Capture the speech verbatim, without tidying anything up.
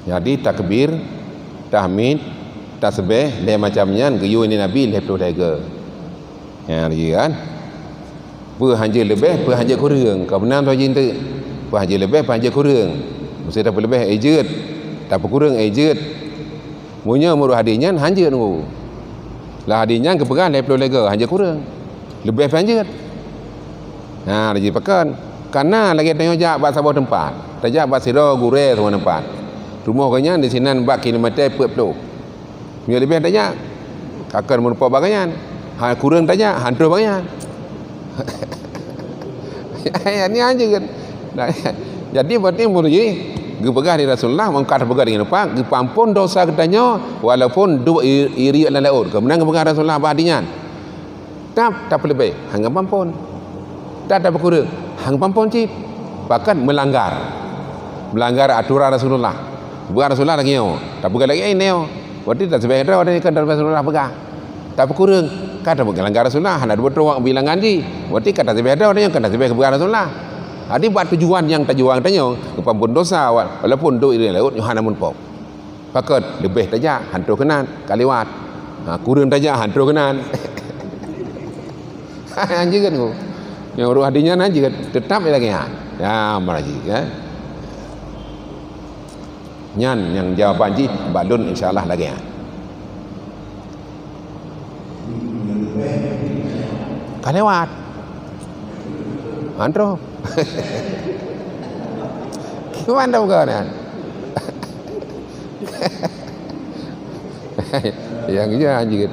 Jadi takbir, tahmid, tasbih, lhèe macam nyan geuyue lé Nabi lhèe ploh lhèe goe. Nyan lagèe kan. Peue hanjeuet leubeh, peue hanjeuet kureueng. Ka meunan tu jih enteuk. Peue hanjeuet leubeh, peue hanjeuet kureueng. Meusé tapeuleubeh, eh, jeuet. Tapeukureueng, eh, jeuet. Meunyoe meureuh hadis nyan, hanjeuet nunggu. Lah hadis nyan geupeugah lhèe ploh lhèe goe, hanjeuet kureueng. Leubeh pih hanjeuet. Nah, laju pakon. Kana lagèe tanyoe jak bak saboh teumpat. Tajak bak sidroe gurèe saboh teumpat. Rumoh geuh nyan disinan bak kilometer peuet ploh. Meunyoe leubeh tajak, ka kon meurumpok bak geuh nyan. Ha, kureueng tajak, han troh bak geuh nyan. Nyan hanjeuet. Nah, jadi penting meureuh jih geupeugah lé Rasulullah, meukat geupeugah deungon lupa, geupeuampon dosa geutanyoe walaupun duek i-, i riek lam laôt. Ka meunan geupeugah Rasulullah bak hadis nyan. Tap tapeuleubeh, han geupeuampon. Tap tapeukureueng, han geupeuampon cit. Pakon meulanggar. Meulanggar atoran Rasulullah. Buet Rasulullah lagèe nyoe, tapeugah lagèe nyoe. Berarti tasbih droe nyoe kan Rasulullah peugah. Tapeukureueng, ka tapeugah langgar Rasulullah, hana dua troh bilangan jih. Berarti ka tasbih droe nyoe kan tasbih geupeugah Rasulullah. Jadi bak tujuan nyang tajuang tanyoe, geupeuampon dosa, walaupun duek i laôt nyoe hana meurumpok. Pakon leubeh tajak, han troh keunan, ka liwat. Ha, kureueng tajak, han troh keunan. Hanjeuet nyoe. Nyang ureueng hadis nyan hanjeuet, teutap lagèe nyan. Ya, meurajih, ya. Nyan nyang jawaban jih bak lôn, insya Allah lagèe nyan. Ka liwat. Han troh. Kiban dah bukan kan? Nyang jeuet.